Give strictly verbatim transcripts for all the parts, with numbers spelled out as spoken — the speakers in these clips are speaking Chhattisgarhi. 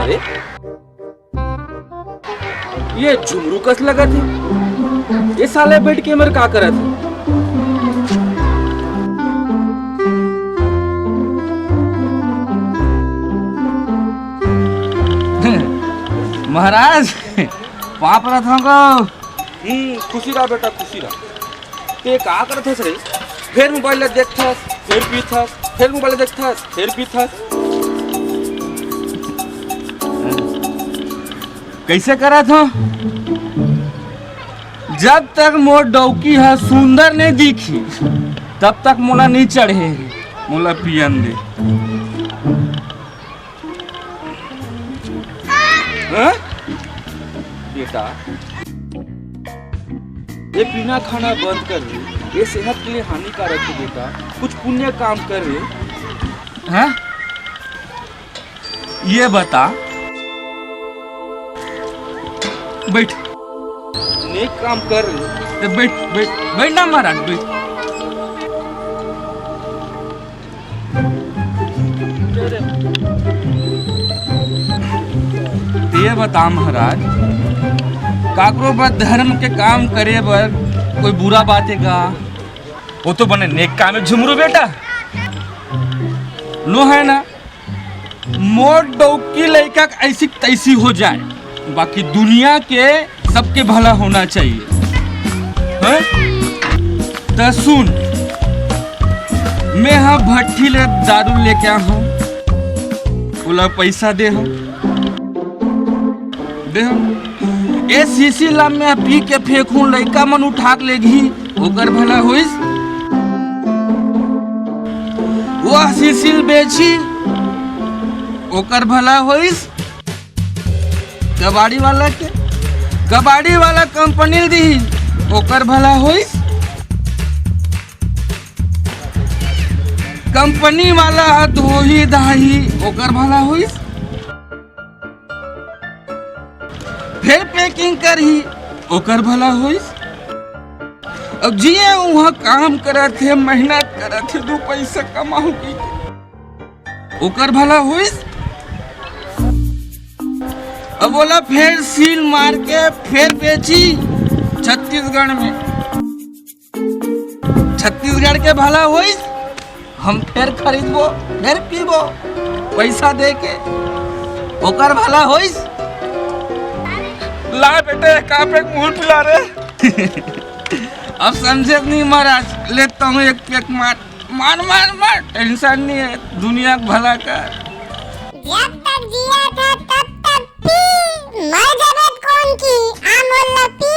ए? ये झुमरू कस लगत हे। ये साले बैठ के मेर का करत हे? महाराज, पाँव परत हँव गो। हम्म, खुशी रह बेटा, खुशी रह। ते का करत हस रे? फेर मोबाइल ला देखथस, फेर पीथस, फेर मोबाइल ला देखथस, फेर पीथस। कइसे करत हँव? जब तक मोर डौकी ह सुंदर नइ दिखही, तब तक मोला नइ चढ़े, मोला पियन दे। हाँ? बेटा, ये पीना खाना बंद कर रे, ये सेहत के लिए हानिकारक हे बेटा, कुछ पुण्य काम कर रे। हाँ? ये बता, बैठ। नेक काम कर रे। ए, बैठ, बैठ, बैठ ना महाराज, बैठ। ते बता महाराज, काकरो बर धर्म के काम करे बर कोई बुरा बात हे का? वो तो बने नेक काम हे झुमरू बेटा, नो हे ना? मोर डौकी लइका के ऐसी तैसी हो जाए, बाकी दुनिया के सबके भला होना चाहिए। हाँ? त सुन, मैं हा भट्ठी ले दारू लेके आहूँ, ओला पैसा दे हूँ, दे हूँ। ए शीशी ला मैं पी के फेंकहूँ, लइका मन उठा के लेगही, ओकर भला होइस। वो शीशी ल बेची, ओकर भला होइस। कबाड़ी वाला के, कबाड़ी वाला कंपनी ल दिही, ओकर भला होइस। कंपनी वाला ह धोही धाही, ओकर भला होइस। फेर पैकिंग करही, ओकर भला होइस। अब जिए उहाँ काम करत हे, मेहनत करत हे, दू पैसा कमाहूँ कहिके, ओकर भला होइस। अब ओला फेर सील मार के फेर बेची छत्तीसगढ़ में, छत्तीसगढ़ के भला होइस। हम फेर खरीदबो, फेर पीबो, पैसा दे के, ओकर भला होइस। ला बेटे, का पे मुंह पिला रे। अब समझे नहीं महाराज, लेता हूँ एक पैक मार, मार, मार, मार, टेंशन नहीं है, दुनिया का भला कर। जब तक जिया था तब तक पी, मर जबे त कौन की, आ मोर ला पी।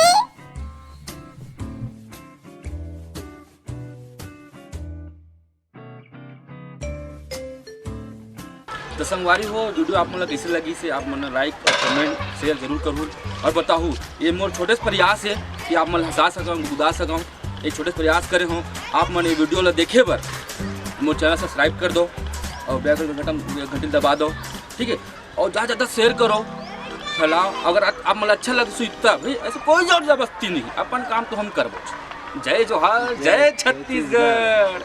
तो संगवारी हो, video आप मन ला कइसे लगिस हे, आप मन like और comment share जरूर करहू और बताहू। ये मोर छोटे से प्रयास हे कि आप मन ला हंसा सकंव, गुदगुदा सकंव। एक छोटे से प्रयास करे हों, आप मन ये video ला देखे बर मोर channel subscribe कर दो और bell icon घंटा, घंटी दबा दो, ठीक है? और ज्यादा ज्यादा share करो, फैलाओ। अगर आप, आप मन ला अच्छा लगे सुई तब, भाई, ऐसे कोई जोर जबरदस्ती नहीं, अपन काम तो हम करबो। जय जोहार, जय छत्तीसगढ़।